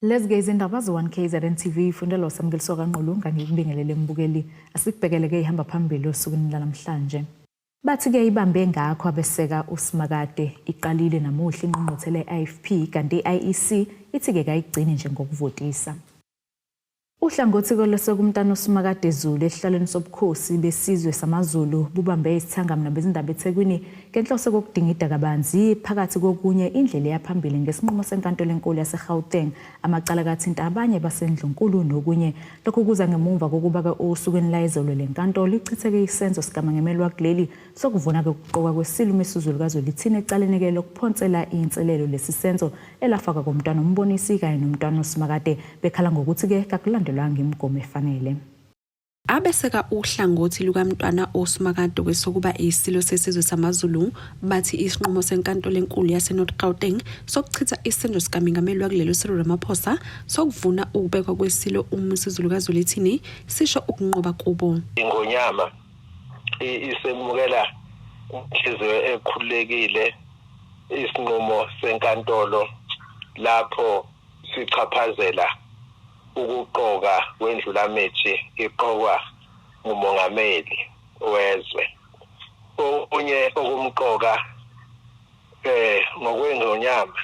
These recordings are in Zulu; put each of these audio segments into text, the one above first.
Lezi ke izindaba ze-1 KZN TV ifundelwa uSamukeliso kaNqulu ngangikubingelele mbukeli. Asikubhekele ke ihamba phambili osukwini lanamhlanje. Bathi ke ibambe ngakho abeseka uSimakade iqalile namuhla ingqungquthela ye-IFP kanti i-IEC ithi ke kayigcini nje ngokuvotisa. Uhlangothi kolweseka uMntana uSimakade Zulu esihlalweni sobukhosi besizwe samaZulu bubambe isithangami nabezindaba eThekwini ngenhloso kokudingida kabanzi phakathi kokunye indlela eya phambili ngesinqumo senkantolo enkulu yaseGauteng amacala kathinta abanye basendlunkulu nokunye. Lokhu kuza ngemumva kokuba-ke osukwini layizolo le nkantolo ichitheke isenzo sikamengameli wakuleli sokuvuna-ke ukuqokwa kweSilo uMisuzulu kaZwelithini ecaleni-ke lokuphonsela inselelo lesi senzo elafakwa komntwana uMbonisi kanye nomntwana uSimakade bekhala ngokuthi-ke kakulandelwanga imigomo efanele. Abeseka uhlangothi lukaMntwana uSimakade kwesokuba iSilo sesizwe samaZulu bathi isinqumo seNkantolo eNkulu yaseNorth Gauteng sokuchitha isenzo sikaMengameli wakulelo Cyril Ramaphosa sokuvuna ukubekwa kweSilo uMisuzulu kaZwelithini sisho ukunqoba kubo. Ingonyama isemukela inhliziyo ekhululekile isinqumo senkantolo lapho sichaphazela ukuqoka kwendlulamithi iqokwa ngumongameli wezwe. Okunye okumqoka ngokwengonyama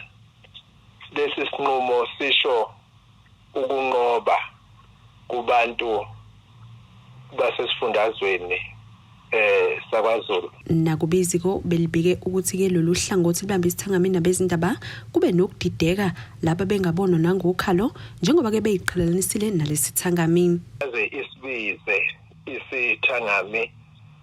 lesi sinqumo sisho ukunqoba kubantu basesifundazweni sakwaZulu. Nakuba iziko belibike ukuthi-ke lolu hlangothi lubambe isithangami nabezindaba kube nokudideka laba bengabonwa nangokhalo njengoba-ke beyiqhelelanisile nalesithangami. Aze isibize isithangami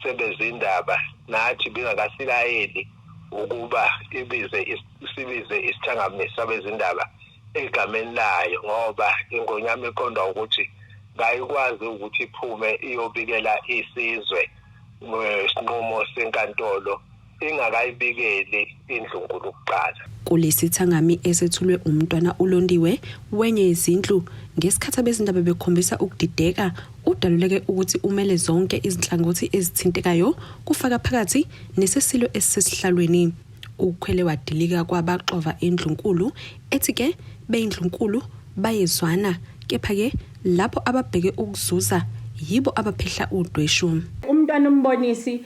sebezindaba nathi bingakasilayeli ukuba ibize sibize isithangami sabezindaba egameni layo ngoba ingonyama iqonda ukuthi kayikwazi ukuthi iphume iyobikela isizwe ngesinqumo senkantolo ingakayibikeli indlunkulu kuqala. Kulesithangami esethulwe uMntwana uLondiwe wenye yezindlu ngesikhathi abezindaba bekhombisa ukudideka udaluleke ukuthi umele zonke izinhlangothi ezithintekayo kufaka phakathi nesesilo esisesihlalweni. Ukhwele wadilika kwabaxova indlunkulu ethi ke beyindlunkulu bayezwana kepha ke lapho ababheke ukuzuza yibo abaphehla udweshu. Umntwana uMbonisi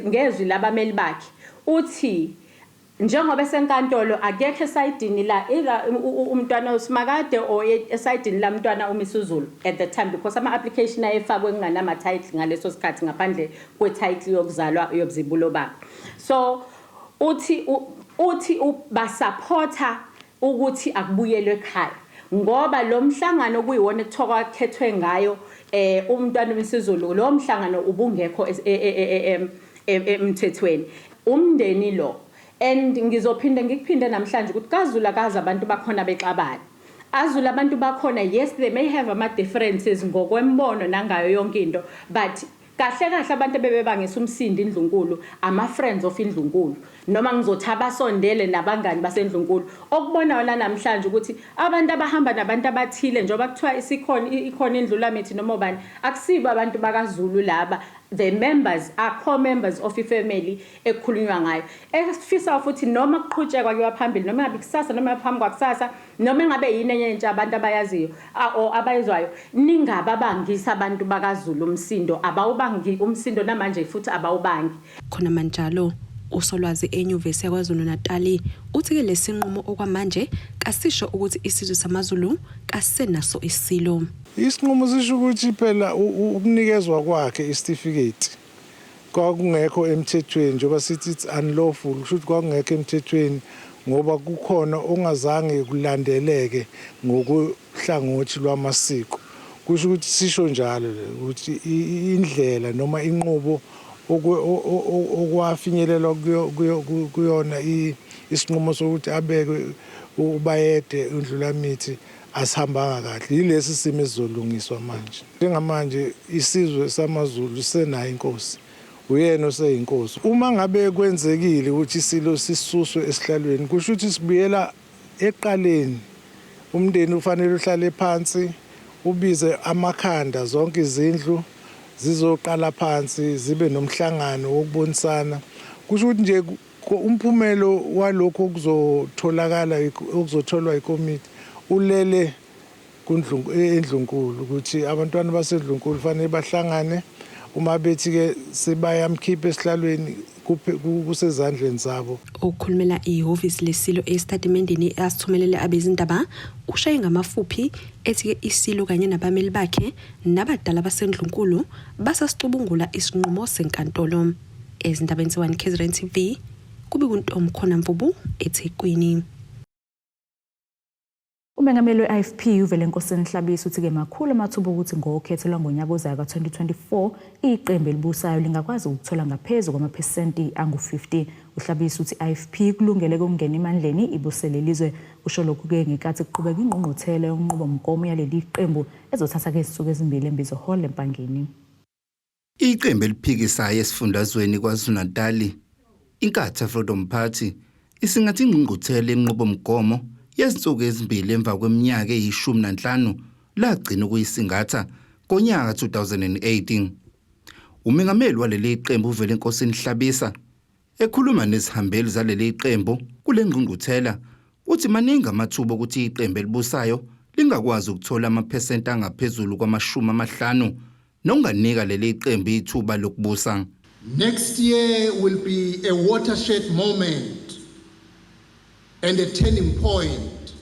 ngezwi labameli bakhe uthi njengoba esenkantolo akekho esayidini la either umntwana uSimakade or esayidini lamntwana uMisuzulu at the time because ama-application ayefakwe kunganama-title ngaleso sikhathi ngaphandle kwe-title yokuzalwa yobuzibulo bakhe. So uthi uthi basupporta ukuthi akubuyelwe ekhaya ngoba lo mhlangano okuyiwona ekuthiwa kwakhethwe ngayo umntwana uMisuzulu lo mhlangano ubungekho emthethweni umndeni lo and ngizophinde ngikuphinde namhlanje ukuthi kaZulu akazi abantu bakhona bexabana Azulu abantu bakhona yes they may have ama differences ngokwembono nangayo yonke into but Kahle kahle abantu ebebebangisa umsindo indlunkulu ama friends of indlunkulu noma ngizothi abasondele nabangani basendlunkulu okubonayo la namhlanje ukuthi abantu abahamba nabantu abathile njengoba kuthiwa isikhona ikhona indlulamithi noma obani akusibo abantu bakaZulu laba the members are core members of ifamily ekukhulunywa ngayo esifisa futhi noma kuqhutshekwa kuyiwa phambili noma ngabe kusasa noma phambi kwakusasa Noma engabe yini enye entsha abantu abayaziyo or abayizwayo ningababangisi abantu bakaZulu umsindo abawubangi umsindo namanje futhi abawubangi. Khonamanjalo, uSolwazi eNyuvesi yaKwaZulu-Natali uthi-ke lesinqumo okwamanje kasisho ukuthi isizwe samaZulu kasisenaso iSilo. Isinqumo sisho ukuthi phela ukunikezwa kwakhe isitifiketi kwakungekho emthethweni njengoba sithi it's unlawful kusho ukuthi kwakungekho emthethweni ngoba kukhona okungazange kulandeleke ngokuhlangothi lwamasiko kusho ukuthi sisho njalo ukuthi indlela noma inqubo okwafinyelelwa kuyona isinqumo sokuthi abekwe uBayede uNdlulamithi asihambanga kahle yilesi simo esizolungiswa manje Njengamanje isizwe samaZulu sisenayo inkosi, uyena oseyinkosi. Uma ngabe kwenzekile ukuthi isilo sisuswe esihlalweni, kusho ukuthi sibuyela ekuqaleni. Umndeni ufanele uhlale phansi, ubize amakhanda, zonke izindlu zizoqala phansi zibe nomhlangano wokubonisana. Kusho ukuthi nje umphumelo walokhu okuzotholakala okuzotholwa ikomiti Ulele endlunkulu ukuthi abantwana basendlunkulu fanele bahlangane uma bethi ke sebayamkhipha esihlalweni kusezandleni zabo. Okhulumela ihhovisi leSilo esitatimendeni asithumelele abezindaba ushaye ngamafuphi ethi-ke iSilo kanye nabameli bakhe nabadala baseNdlunkulu basasicubungula isinqumo senkantolo. Ezindabeni ze-1 KZN TV kube kuNtomkhona Mvubu eThekwini. Umengameli we-IFP uVelenkosini Hlabisa uthi-ke makhulu amathuba okuthi ngokhetho lwangonyaka ozayo ka-2024 iqembu elibusayo lingakwazi ukuthola ngaphezu kwamaphesenti angu-50. UHlabisa uthi i-IFP kulungele ukungena emandleni ibuse leli zwe. Usho lokhu-ke ngenkathi kuqhubeka ingqungquthela yonqubomgomo yaleli qembu ezothatha-ke izinsuku ezimbili eMbizo Hall eMpangeni. Iqembu eliphikisayo esifundazweni KwaZulu-Natali, Inkatha Freedom Party, isingathe ingqungquthela yenqubomgomo yezinsuku ezimbili emva kweminyaka eyi-15 lagcina ukuyisingatha ngonyaka 2018. Umengameli waleli qembu uVelenkosini Hlabisa ekhuluma nezihambeli zaleli qembu kule ngqungquthela uthi maningi amathuba okuthi iqembu elibusayo lingakwazi ukuthola amaphesenti angaphezulu kwama-50 nokunganika leli qembu ithuba lokubusa. Next year will be a watershed moment and a turning point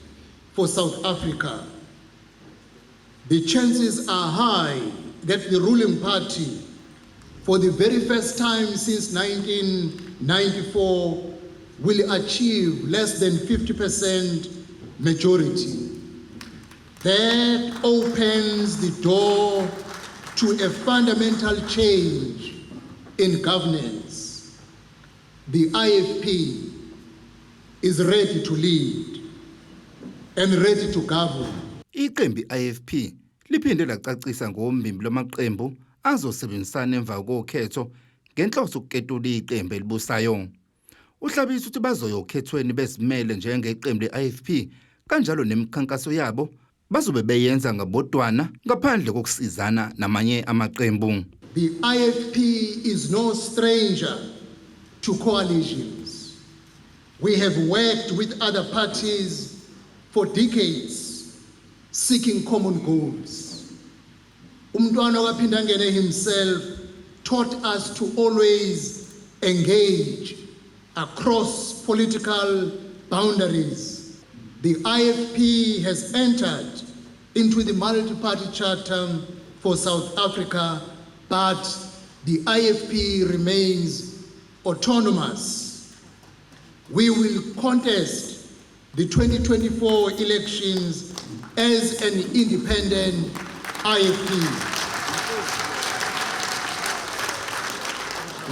for South Africa. The chances are high that the ruling party, for the very first time since 1994, will achieve less than 50% majority. That opens the door to a fundamental change in governance. The IFP is ready to lead and ready to govern. Iqembu i-IFP liphinde lacacisa ngombimbi lwamaqembu azosebenzisana emva kokhetho ngenhloso yokuketula iqembu elibusayo. UHlabisa uthi bazoya okhethweni bezimele njengeqembu le-IFP kanjalo nemikhankaso yabo bazobe beyenza ngabodwana ngaphandle kokusizana namanye amaqembu. The IFP is no stranger to coalitions. We have worked with other parties for decades seeking common goals. Umntwana kaPhindangene himself taught us to always engage across political boundaries. The IFP has entered into the multi-party charter for South Africa, but the IFP remains autonomous. We will contest the 2024 elections as an independent IFP.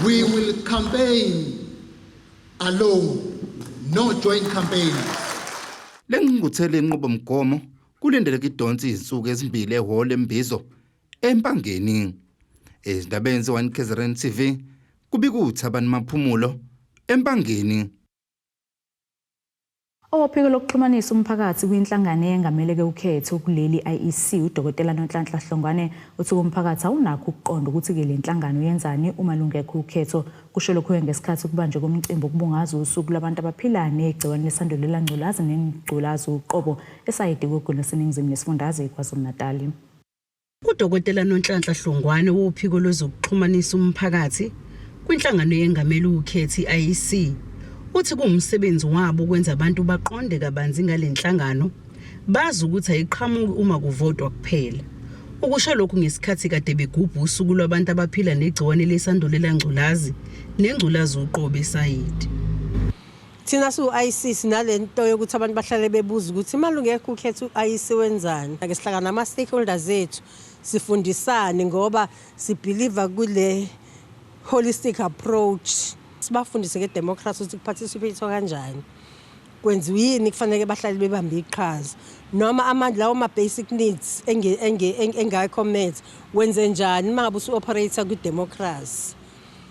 We will campaign alone, no joint campaigns. Le ngqungquthela yenqubomgomo kulindeleke idonse izinsuku ezimbili ehholo eMbizo eMpangeni. Ezindabeni ze-1 KZN TV kubika uThabani Maphumulo eMpangeni. Owophiko lokuxhumanisa umphakathi kwinhlangano eyengamele-ke ukhetho kuleli IEC uDokotela Nonhlanhla Hlongwane uthi umphakathi awunakho ukuqonda ukuthi-ke le nhlangano yenzani uma lungekho ukhetho. Kusho lokhu ngesikhathi kubanjwe komcimbi okubungaza usuku lwabantu abaphila negciwane lesandulela ngculazi nengculazi uqobo eSayidi kugulu laseningizimu nesifundazwe KwaZulu-Natali. UDokotela Nonhlanhla Hlongwane wophiko lwezokuxhumanisa umphakathi kwinhlangano yengamele ukhetho i-IEC uthi kuwumsebenzi wabo ukwenza abantu baqonde kabanzi ngale nhlangano bazi ukuthi ayiqhamuki uma kuvotwa kuphela. Ukusho lokhu ngesikhathi kade begubha usuku lwabantu abaphila negciwane lesandulela ngculazi nengculazi uqobo eSayidi. Thina siwu-IEC sinale nto yokuthi abantu bahlale bebuza ukuthi imali ungekho ukhetho u-IEC wenzani. Ake sihlangana nama-stakeholders ethu sifundisane ngoba sibelieva kule holistic approach. Sibafundise ngedemocracy ukuthi kuparticipate kanjani. Kwenziwa yini kufanele bahlale bebambe iqhaza noma amandla lawo ma-basic needs engekho met wenze njani uma ngabe usu-operate kwi-democracy.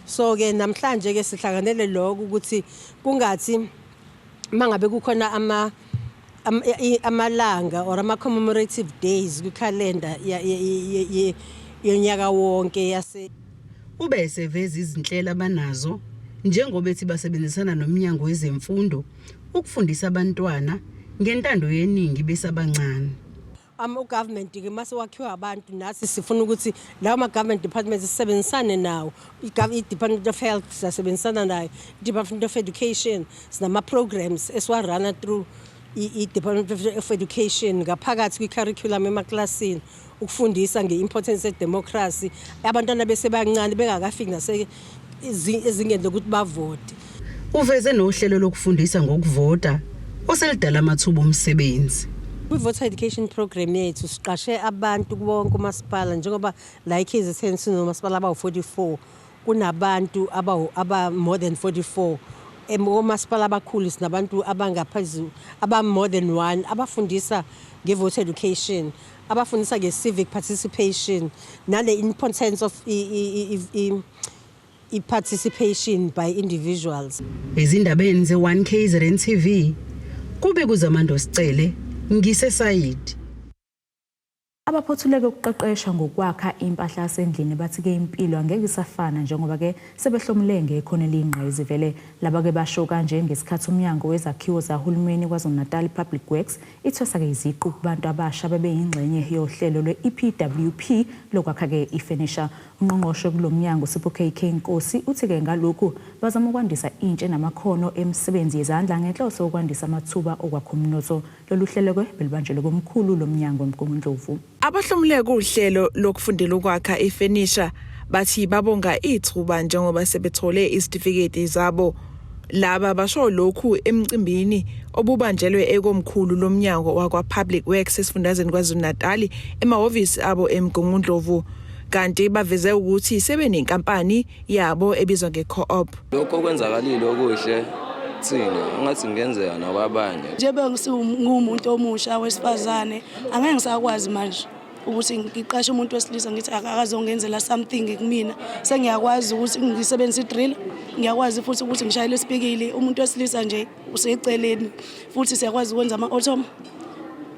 So ke namhlanje ke sihlanganele lokho ukuthi kungathi mangabe kukhona amalanga or ama commemorative days kwikhalenda yonyaka wonke yase Ube eseveza izinhlelo abanazo njengoba ethi basebenzisana nomnyango wezemfundo ukufundisa abantwana ngentando yeningi besabancane. Ugovernment-ke mase wakhiwa abantu, nathi sifuna ukuthi lawo ma-government departments sisebenzisane nawo. I-Department of Health siyasebenzisana nayo, i-Department of Education, sinama-programs esiwa-runa through i-Department of Education ngaphakathi kwi-curriculum emaklasini, ukufundisa nge-importance ye-democracy abantwana besebancane, bengakafiki nase ezingeni lokuthi bavote. Uveze nohlelo lokufundisa ngokuvota oselidala amathuba omsebenzi. Kwi-voter education program yethu siqashe abantu bonke umasipala, njengoba la i-KZN sinomasipala abawu-44, kunabantu aba more than 44. Omasipala abakhulu sinabantu abangaphezulu aba more than one abafundisa nge-voter education, abafundisa nge-civic participation nale importance of i-participation by individuals. Ezindabeni ze-1 KZN TV kube kuZamando Sicele, ngiseSayidi. Abaphothuleke ukuqeqesha ngokwakha impahla yasendlini bathi-ke impilo angeke isafana njengoba-ke sebehlomule ngekhono eliyingqayizivele. Laba-ke basho kanje ngesikhathi umnyango wezakhiwo zahulumeni KwaZulu-Natal, Public Works, ithwesa-ke iziqu kubantu abasha bebeyingxenye yohlelo lwe-EPWP lokwakha-ke ifenisha. Ungqongqoshe kulo mnyango, Sipho KK Nkosi, uthi-ke ngalokhu bazama ukwandisa intsha enamakhono emisebenzi yezandla ngenhloso yokwandisa amathuba okwakha umnotho. Lolu hlelo-ke belubanjelwe komkhulu lomnyango eMgungundlovu. Abahlomule kuhlelo lokufundela ukwakha ifenisha bathi babonga ithuba njengoba sebethole izitifiketi zabo. Laba basho lokhu emcimbini obubanjelwe ekomkhulu lomnyango wakwa-Public Works esifundazweni KwaZulu-Natal, emahhovisi abo eMgungundlovu, kanti baveze ukuthi sebenenkampani yabo ebizwa nge-co-op. Lokho okwenzakalile okuhle thina ungathi kungenzeka nakwabanye. Njengoba ngingumuntu omusha wesifazane, angeke ngisakwazi manje ukuthi ngiqashe umuntu wesilisa ngithi akazongenzela something kumina. Sengiyakwazi ukuthi ngisebenzise i-drill, ngiyakwazi futhi ukuthi ngishayele isipikili. Umuntu wesilisa nje useceleni. Futhi siyakwazi ukwenza ama-ottoman,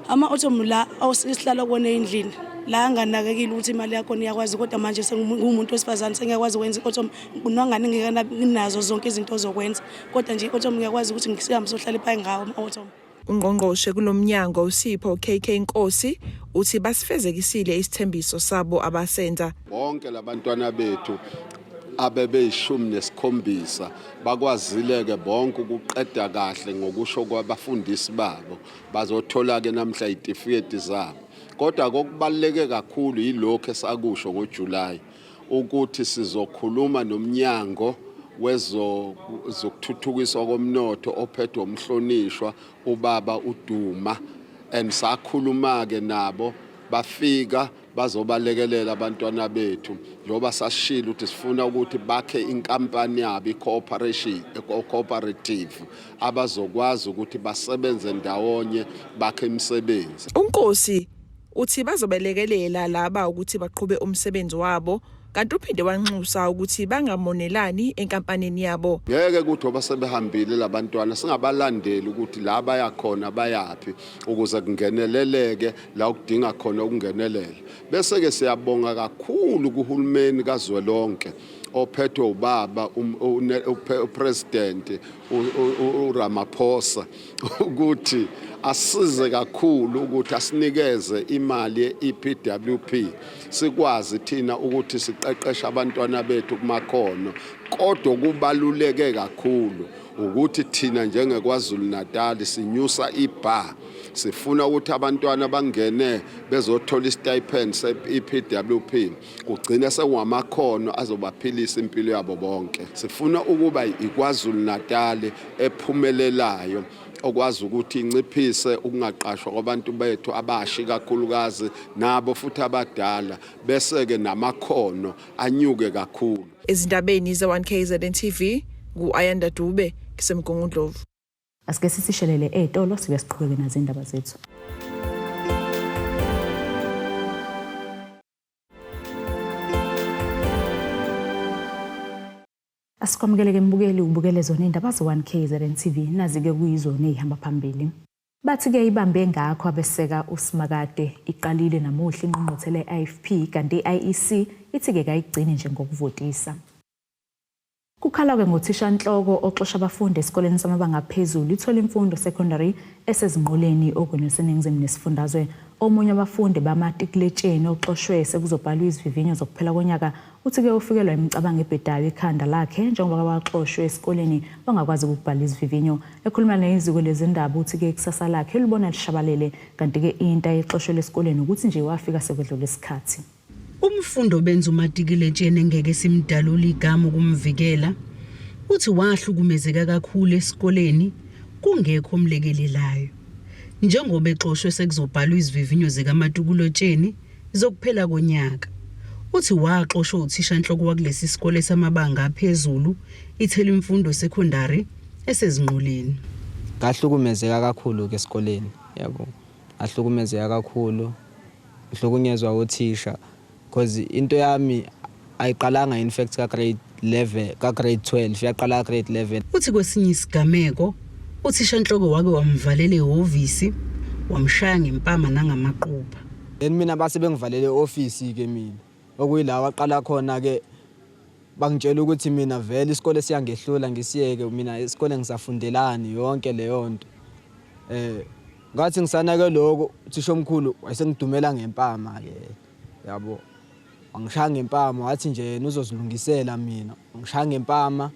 ama-ottoman la esihlala kuwona endlini la anganakekile ukuthi imali yakhona iyakwazi, kodwa manje sengumuntu wesifazane, sengiyakwazi ukwenza i-ottoman nongane nginazo zonke izinto zokwenza, kodwa nje i-ottoman ngiyakwazi ukuthi sihambe sohlala ephayi ngawo ama-ottoman. Ungqongqoshe kulomnyango uSipho KK Nkosi uthi basifezekisile isithembiso sabo abasenza. Bonke labantwana bethu abebeyishumi nesikhombisa bakwazile-ke bonke ukuqeda kahle ngokusho kwabafundisi babo. Bazothola-ke namhla iy'tifiketi zabo, kodwa kokubaluleke kakhulu yilokhu esakusho ngoJulayi ukuthi sizokhuluma nomnyango wezokuthuthukiswa komnotho ophethwe umhlonishwa ubaba uDuma, and sakhuluma-ke nabo, bafika bazobalekelela abantwana bethu, njengoba sasishilo ukuthi sifuna ukuthi bakhe inkampani yabo, i-cooperation, cooperative, abazokwazi ukuthi basebenze ndawonye, bakhe imisebenzi. UNkosi uthi bazobelekelela laba ukuthi baqhube umsebenzi wabo, kanti uphinde wanxusa ukuthi bangamonelani enkampanini yabo. Ngeke ukuthi ngoba sebehambile labantwana singabalandeli ukuthi la baya khona bayaphi, ukuze kungeneleleke la ukudinga khona ukungenelela. Bese-ke siyabonga kakhulu kuhulumeni kazwelonke ophethwe ubaba uPresident uRamaphosa ukuthi asize kakhulu ukuthi asinikeze imali ye-EPWP, sikwazi thina ukuthi siqeqeshe abantwana bethu kumakhono. Kodwa kubaluleke kakhulu ukuthi thina njengeKwaZulu Natal sinyusa ibar, sifuna ukuthi abantwana bangene bezothola istipend se-EPWP, kugcine sekuwamakhono azobaphilisa impilo yabo bonke. Sifuna ukuba iKwaZulu Natal ephumelelayo, okwazi ukuthi inciphise ukungaqashwa kwabantu bethu abasha, ikakhulukazi nabo futhi abadala, bese-ke namakhono anyuke kakhulu. Ezindabeni ze-1 KZN TV, ngu-Ayanda Dube, kuseMgungundlovu. Asike sisishelele ey'tolo, sibe siqhubeke nazo iy'ndaba zethu. Asikwamukeleke mbukeli, ubukele zona iy'ndaba ze-1 KZN TV. Nazi-ke kuyizona ey'hamba phambili. Bathi-ke ibambe ngakho abeseka uSimakade. Iqalile namuhla ingqungquthela ye-IFP, kanti i-IEC ithi-ke kayigcini nje ngokuvotisa. Kukhalwa-ke ngothishanhloko oxosha abafundi esikoleni samabanga aphezulu iThola Imfundo Secondary eseZinqoleni oGwini oluseningizimu nesifundazwe. Omunye wabafundi bamatikuletsheni oxoshwe sekuzobhalwa izivivinyo zokuphela konyaka uthi-ke ufikelwa imicabango ebhedayo ekhanda lakhe njengoba waxoshwe esikoleni wangakwazi ukubhala izivivinyo. Ekhuluma neziko lezindaba uthi-ke ikusasa lakhe ulibona lishabalele kanti-ke into ayixoshelwe esikoleni ukuthi nje wafika sekwedlula isikhathi. Umfundi obenza umatikiletsheni engeke simdalule igama ukumvikela, uthi wahlukumezeka kakhulu esikoleni kungekho omlekelelayo. Njengoba exoshwe sekuzobhalwa izivivinyo zikamatikuletsheni zokuphela konyaka. Uthi waxoshwa uthishanhloko wakulesi sikole samabanga aphezulu iThelimfundo Secondary eseZinqoleni. Ngahlukumezeka kakhulu ke esikoleni yabo. Ngahlukumezeka kakhulu. Ngihlukunyezwa othisha because into yami ayiqalanga in fact ka grade 11 ka grade 12 yaqala ka grade 11. Uthi kwesinye isigameko uthishanhloko wake wamvalela ehhovisi wamshaya ngempama nangamaqupha. Then mina base bengivalele e-office ke mina okuyila waqala khona ke bangitshela ukuthi mina vele isikole siyangehlula ngisiyeke mina isikole ngisafundelani yonke leyo nto. Eh ngathi ngisanake lokho uthisha omkhulu wayesengidumela ngempama ke yabo. Wangishaya ngempama wathi nje yena uzozilungisela mina. Ngishaya ngempama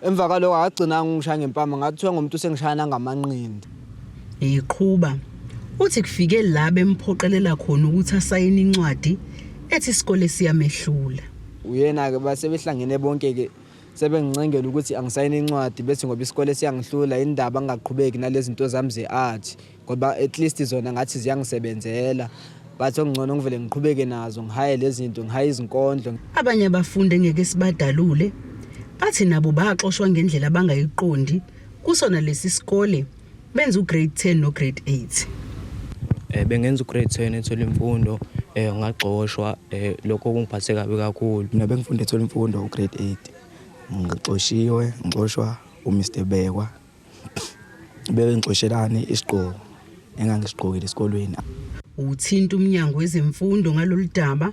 emva kwaloko akagcinanga ungishaya ngempama ngathiwa ngomuntu usengishaya nangamanqindi. Eqhuba uthi kufike la bemphoqelela khona ukuthi asayine incwadi ethi isikole siyamehlula. Uyena-ke basebehlangene bonke-ke sebengincengela ukuthi angisayine incwadi bethi ngoba isikole siyangihlula indaba ngingaqhubeki nalezi zinto zami ze-art ngoba at least zona ngathi ziyangisebenzela bathi okungcono ngivele ngiqhubeke nazo ngihaye lezi zinto ngihaye izinkondlo. Abanye abafundi engeke sibadalule bathi nabo baxoshwa ngendlela abangayiqondi kusona lesi sikole benza ugrade 10 nograde 8. Bengenza ugrade 10 ethola imfundo ngagxoshwa lokho kungiphathe kabi kakhulu. Mina bengifunda ethola imfundo ugrade 8 ngixoshiwe ngixoshwa uMr Bekwa bebengixoshelani isigqoko engangisigqokile esikolweni. Uthinta umnyango wezemfundo ngalolu daba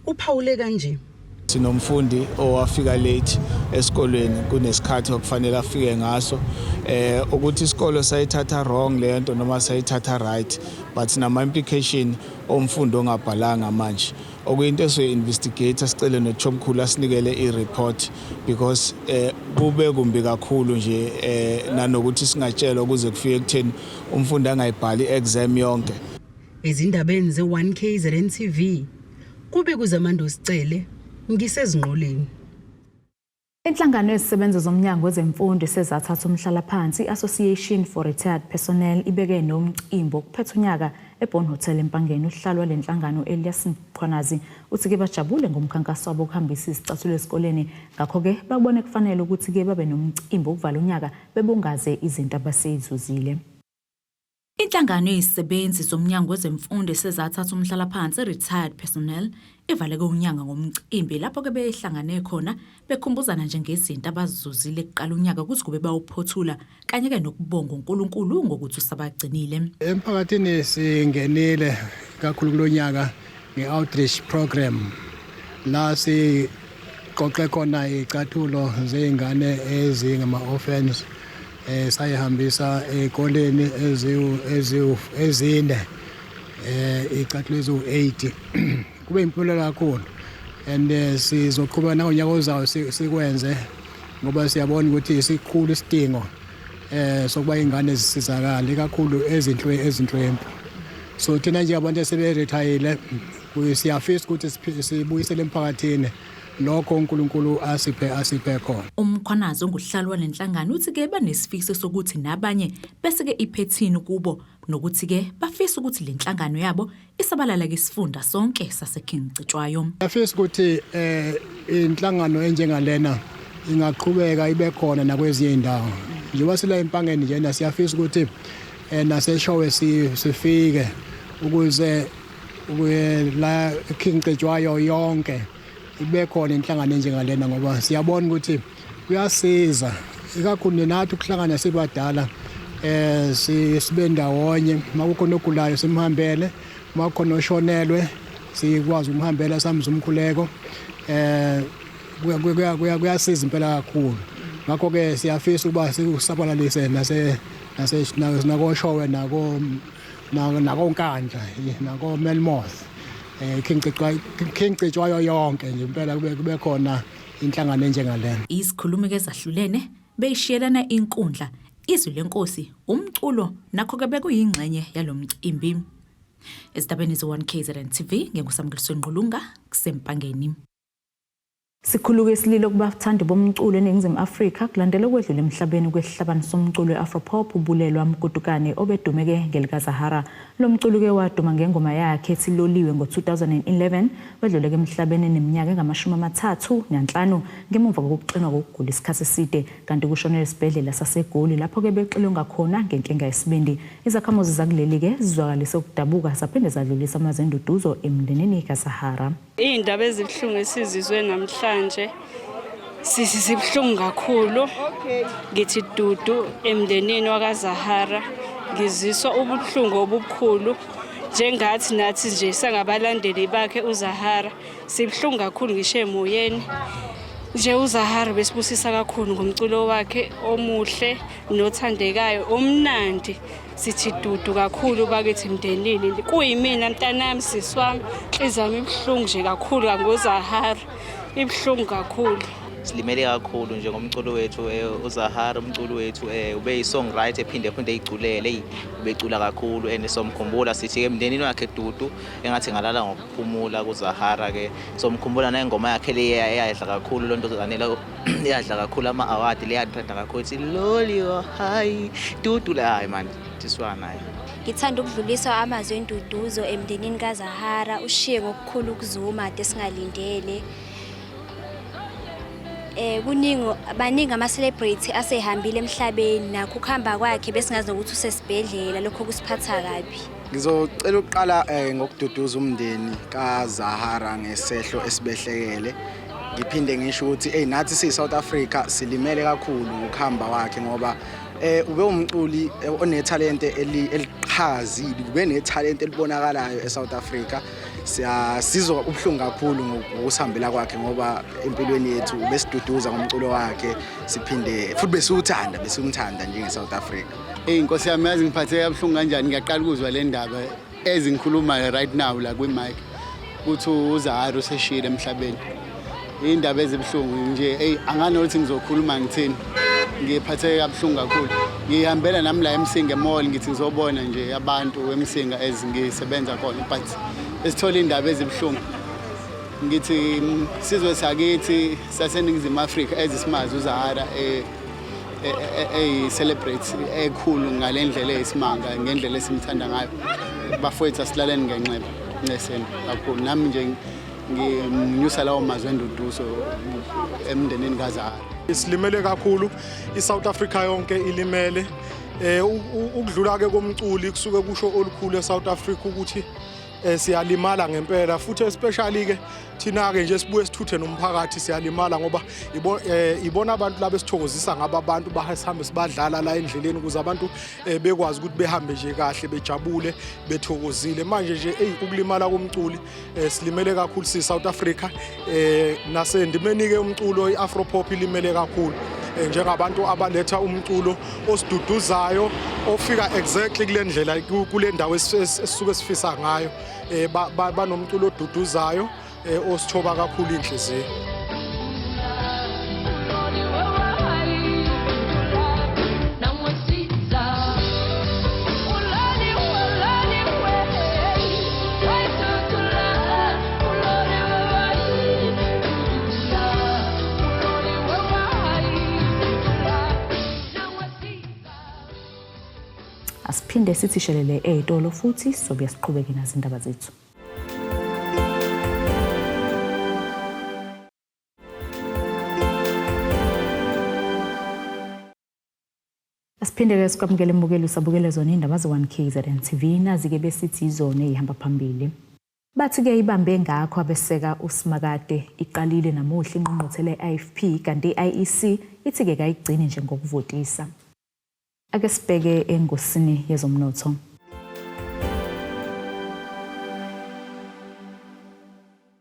uphawule kanje. Sinomfundi owafika late esikolweni kunesikhathi okufanele afike ngaso ukuthi isikolo sayithatha wrong lento noma sayithatha right but nama implication omfundi ongabhalanga manje okuyinto esizoyi-investigate sicele nothishomkhulu asinikele i-report because kube kumbi kakhulu nje nanokuthi singatshelwa kuze kufike ekutheni umfundi angayibhali i-exam yonke. Ezindabeni ze-1 KZN TV kube kuZamando Sicele ngiseZinqoleni. Inhlangano yezisebenzi zomnyango wezemfundo esezathatha umhlalaphansi i-Association for Retired Personnel ibeke nomcimbi wokuphetha unyaka eBond Hotel eMpangeni. Usihlalo wale nhlangano Elias Mkhwanazi uthi-ke bajabule ngomkhankaso wabo wokuhambisa izicathulo esikoleni ngakho-ke babone kufanele ukuthi-ke babe nomcimbi wokuvala unyaka bebungaze izinto abaseyizuzile. Inhlangano yezisebenzi zomnyango wezemfundo esezathatha umhlalaphansi i-Retired Personnel ivaleke unyaka ngomcimbi lapho-ke behlangane khona bekhumbuzana nje ngezinto abazizuzile kuqala unyaka kuze kube bawuphothula kanye-ke nokubonga uNkulunkulu ngokuthi usabagcinile. Emphakathini singenile kakhulu kulonyaka nge-outreach program la siqoqe khona iy'cathulo zey'ngane ezingama-orphans sayihambisa ey'koleni ezine iy'cathulo eziwu-80 kube impumelelo kakhulu and sizoqhubeka nangonyaka ozayo sikwenze ngoba siyabona ukuthi isikhulu isidingo sokuba ingane zisizakale kakhulu ezinhlwempu. So thina nje abantu eseberethayile siyafisa ukuthi sibuyisele emphakathini lokho uNkulunkulu asiphe khona. UMkhwanazi ongusihlalo walenhlangano uthi-ke banesifiso sokuthi nabanye bese-ke iphethini kubo nokuthi-ke bafisa ukuthi le nhlangano yabo isabalala isifunda sonke saseKing Cetshwayo. Siyafisa ukuthi inhlangano enjengalena ingaqhubeka ibe khona nakwezinye indawo. Njengoba sila eMpangeni njena siyafisa ukuthi naseShowe sifike ukuze la King Cetshwayo yonke ibe khona inhlangano enjengalena ngoba siyabona ukuthi kuyasiza ikakhulu nathi ukuhlangana sibadala sibe ndawonye makukhona ogulayo simhambele makukhona oshonelwe sikwazi ukumhambela samza umkhuleko Kuyasiza impela kakhulu. Ngakho-ke siyafisa ukuba sikusabalalise nase nakoShowe nakoNkandla nako-Melmoth, King Cetshwayo yonke nje impela kube khona inhlangano enjengalena. Izikhulumi-ke ezahlulene beyishiyelana inkundla, izwi lenkosi, umculo nakho-ke bekuyingxenye yalo mcimbi. Ezindabeni ze-1 KZN TV, nginguSamukeliso Ngqulunga, kuseMpangeni. Sikhuluke isililo kubathandi bomculo eNingizimu Afrika kulandela ukwedlula emhlabeni kwesihlabani somculo we-Afropop uBulelwa Mkutukane obedumeke ngelikaZahara. Lo mculo-ke waduma ngengoma yakhe ethi Loliwe ngo-2011 wedluleke emhlabeni eneminyaka engama-35 ngemuva kokuxinwa kokugula isikhathi eside kanti kushonele esibhedlela saseGoli lapho-ke bexilonga khona ngenkinga yesibindi. Izakhamuzi zakuleli-ke zizwakalise ukudabuka zaphinde zadlulisa amazwi enduduzo emndenini kaZahara. Iy'ndaba ezibuhlungu esizizwe namhlanje sibuhlungu kakhulu. Ngithi dudu emndenini wakaZahara, ngiziswa ubuhlungu obukhulu njengathi nathi nje sangabalandeli bakhe uZahara, sibuhlungu kakhulu ngisho emoyeni nje. UZahara besibusisa kakhulu ngomculo wakhe omuhle nothandekayo omnandi. Sithi dudu kakhulu bakithi mndenini, kuyimina mntanami, sisi wami, inhliziyo yami ibuhlungu nje kakhulu ngoZahara, ibuhlungu kakhulu. Silimele kakhulu nje ngomculo wethu uZahara. Umculo wethu ube yi-songwriter, ephinde phinde eyiculele. Eyi, ubecula kakhulu and somkhumbula. Sithi-ke emndenini wakhe dudu, engathi ngalala ngokuphumula kuZahara-ke. Somkhumbula nengoma yakhe le eyadla kakhulu, loo nto eyadla kakhulu ama-award, leyathanda kakhulu, ithi Loliwe. Hayi, dudu la, hayi mani, thiswana naye. Ngithanda ukudlulisa amazwi enduduzo emndenini kaZahara, ushiye ngokukhulu ukuzuma kade singalindele. Kuningi, baningi ama-celebrity asehambile emhlabeni, nakho ukuhamba kwakhe besingazi nokuthi usesibhedlela, lokho kusiphatha kabi. Ngizocela ukuqala ngokududuza umndeni kaZahara ngesehlo esibehlekele. Ngiphinde ngisho ukuthi hey, nathi siyi-South Africa silimele kakhulu ngokuhamba kwakhe, ngoba ube umculi onethalente eliqhakazile, ube nethalente elibonakalayo eSouth Africa. Siyasizwa ubuhlungu kakhulu ngokusihambela kwakhe, ngoba empilweni yethu besiduduza ngomculo wakhe, siphinde futhi besiwuthanda, besimthanda njenge-South Africa. Eyi Nkosi yami, yazi ngiphatheke kabuhlungu kanjani. Ngiyaqala ukuzwa le ndaba ezingikhulumayo right now la kwi-mic ukuthi uZahara useshiyile emhlabeni. Iy'ndaba ezibuhlungu nje, eyi anganokuthi ngizokhuluma ngithini. Ngiphatheke kabuhlungu kakhulu. Ngihambela nami la eMsinga e-mall, ngithi ngizobona nje abantu eMsinga as ngisebenza khona, but esithola iy'ndaba ezibuhlungu. Ngithi sizwe sakithi saseNingizimu Afrika ezisimazi uZahara eyi-celebrate ekhulu ngale ndlela eyisimanga, ngendlela esimthanda ngayo. Bafowethu, asilaleni ngenxeba, nceseni kakhulu. Nami nje nginyusa lawo mazwi enduduzo emndenini kaZahara. Silimele kakhulu, iSouth Africa yonke ilimele. Ukudlula ke komculi kusuke kusho olukhulu eSouth Africa ukuthi siyalimala ngempela, futhi especially ke thina ke nje sibuye sithuthe nomphakathi, siyalimala ngoba ibona abantu laba esithokozisa ngabo, abantu bahambe sibadlala la endleleni ukuze abantu bekwazi ukuthi behambe nje kahle, bejabule, bethokozile. Manje nje ey, ukulimala komculi, silimele kakhulu si South Africa. Nasendimeni ke umculo iAfro pop ilimele kakhulu, njengabantu abaletha umculo osiduduzayo, ofika exactly kule ndlela, kule ndawo esisuke sifisa ngayo. Banomculo oduduzayo, osithoba kakhulu inhliziyo. Asiphinde sithi shelele ey'tolo futhi sobuya siqhubeke nazo indaba zethu. Asiphinde-ke sikwamukele embukeli, usabukele zona iy'ndaba ze-1 KZN TV. Nazi-ke besithi izona ey'hamba phambili. Bathi-ke ibambe ngakho abeseka uSimakade, iqalile namuhla ingqungquthela ye-IFP, kanti i-IEC ithi-ke kayigcini nje ngokuvotisa. Ake sibheke engosini yezomnotho.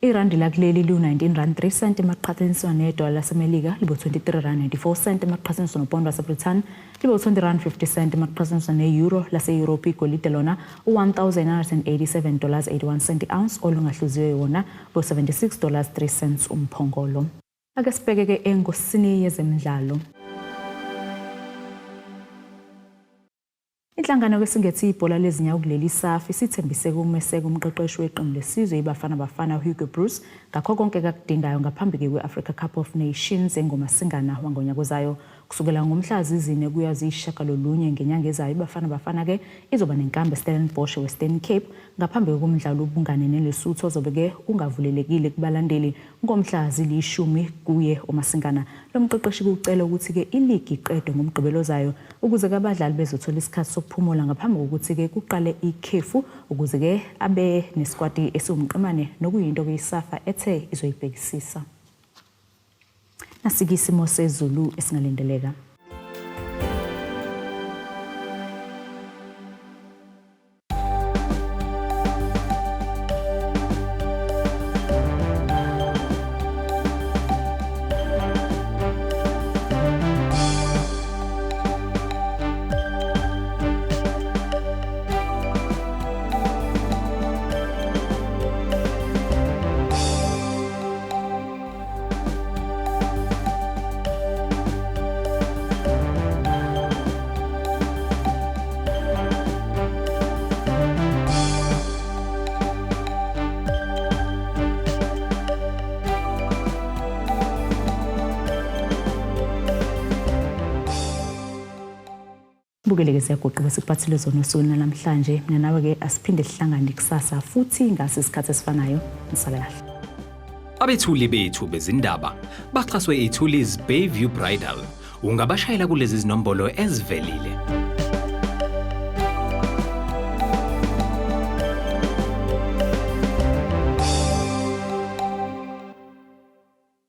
Irandi lakuleli liwu-19 rand 3 cent emaqhathaniswa nedola laseMelika libo-23 rand 94 cent emaqhathaniswa nopondo waseBrithani libo-20 rand 50 cent emaqhathaniswa ne-euro lase-Europe. Igolide lona u-1987 dollars 81 cent i-ounce, olungahluziwe wona bo-76 dollars 3 cents umphongolo. Ake sibheke-ke engosini yezemidlalo. Inhlangano kesingethi ibhola lezinyawo kuleli SAFA isithembise ukumeseka umqeqeshi weqembu lesizwe iBafana Bafana Hugo Broos ngakho konke kakudingayo ngaphambi kwe-Africa Cup of Nations engoMasingana wangonyaka ozayo. Kusukela ngomhla zi-4 kuya ziyi-9 ngenyanga ezayo, iBafana Bafana ke izoba nenkambi eStellenbosch eWestern Cape ngaphambi komdlalo wobungane neLesotho ozobe-ke ungavulelekile kubalandeli ngomhla zili-10 kuye uMasingana. Lo mqeqeshi kucela ukuthi-ke iligi iqedwe ngoMgqibelo ozayo ukuze-ke abadlali bezothola isikhathi sokuphumula ngaphambi kokuthi-ke kuqale ikhefu, ukuze-ke abe nesikwati esiwumqemane, nokuyinto-ke iSAFA ethe izoyibhekisisa. Nasike isimo sezulu esingalindeleka. Bukeleke, siyaguqa besikuphathele zona osukwini namhlanje. Mina nawe-ke asiphinde sihlangane kusasa futhi ngasi isikhathi esifanayo. Nisale kahle. Abethuli bethu bezindaba baxhaswe iThulis Bayview Bridal. Ungabashayela kulezi zinombolo ezivelile.